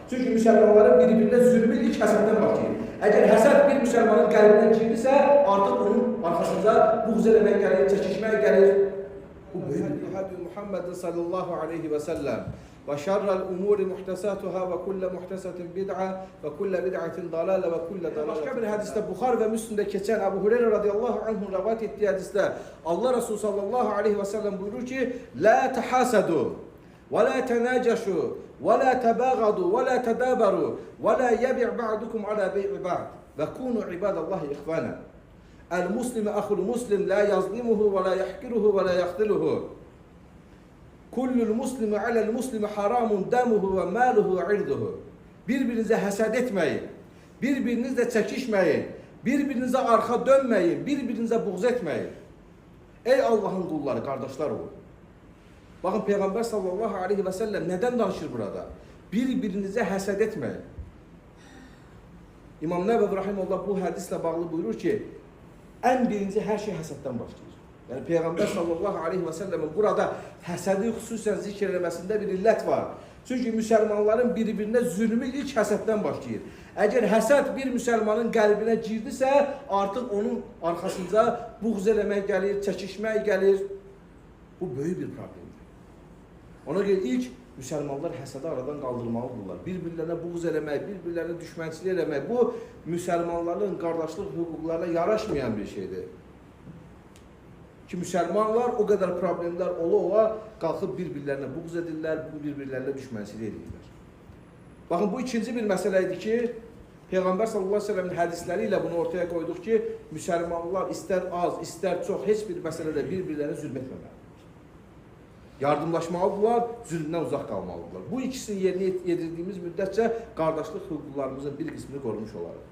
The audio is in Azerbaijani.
Çünki müsəlmanların bir-birinə zülmü ilk həsəddən başlayır. Əgər həsəd bir müsəlmanın qəlbinə girdisə, artıq onun arxasında buğz eləmək gəlir, çəkişmək gəlir. Bu böyük bir هدي محمد صلى الله عليه وسلم وشر الأمور محدثاتها وكل محدثة بدعة وكل بدعة ضلالة وكل ضلالة. Başqa bir hədisdə Buxar və Müslimdə keçən Əbu Hüreyrə radiyallahu anhu rəvayət etdiyi hədisdə Allah Resulü sallallahu aleyhi və səlləm buyurur ki: "La tahasadu və la tanajaşu və la təbağadu və la tadabaru və la yebi' ba'dukum ala bey'i ba'd və kunu ibadallahi ixvana. El-muslimu axul muslim la yazlimuhu və la yahkiruhu və la yaxdiluhu. Kullul muslimi alel muslimi haramun demuhu və maluhu və irduhu." Bir-birinizə həsəd etməyin, bir-birinizlə çəkişməyin, bir-birinizə arxa dönməyin, bir-birinizə buğz etməyin. Ey Allahın qulları, qardaşlar olun. Baxın, Peyğəmbər sallallahu aleyhi və səlləm nədən danışır burada? Bir-birinizə həsəd etməyin. İmam Nəvəvi rahimehullah bu hədislə bağlı buyurur ki, ən birinci hər şey həsəddən başlayır. Yəni Peyğəmbər sallallahu aleyhi və səlləmin burada həsədi xüsusən zikr eləməsində bir illət var. Çünki müsəlmanların bir-birinə zülmü ilk həsəddən başlayır. Əgər həsəd bir müsəlmanın qəlbinə girdisə, artıq onun arxasınca buğz eləmək gəlir, çəkişmək gəlir. Bu böyük bir problemdir. Ona görə ilk müsəlmanlar həsədi aradan qaldırmalıdırlar. Bir-birlərinə buğz eləmək, bir-birlərinə düşmənçilik eləmək, bu müsəlmanların qardaşlıq hüquqlarına yaraşmayan bir şeydir. Ki müsəlmanlar o qədər problemlər ola-ola qalxıb bir-birlərinə buğz edirlər, bir-birlərinə düşmənçilik edirlər. Baxın, bu ikinci bir məsələ idi ki, Peyğəmbər sallallahu əleyhi və səlləmin hədisləri ilə bunu ortaya qoyduq ki, müsəlmanlar istər az, istər çox, heç bir məsələdə bir-birlərinə zülm etməməlidir. Yardımlaşmalıdırlar, zülmdən uzaq qalmalıdırlar. Bu ikisini yerinə yetirdiyimiz müddətcə qardaşlıq hüquqlarımızın bir qismini qorumuş olarıq.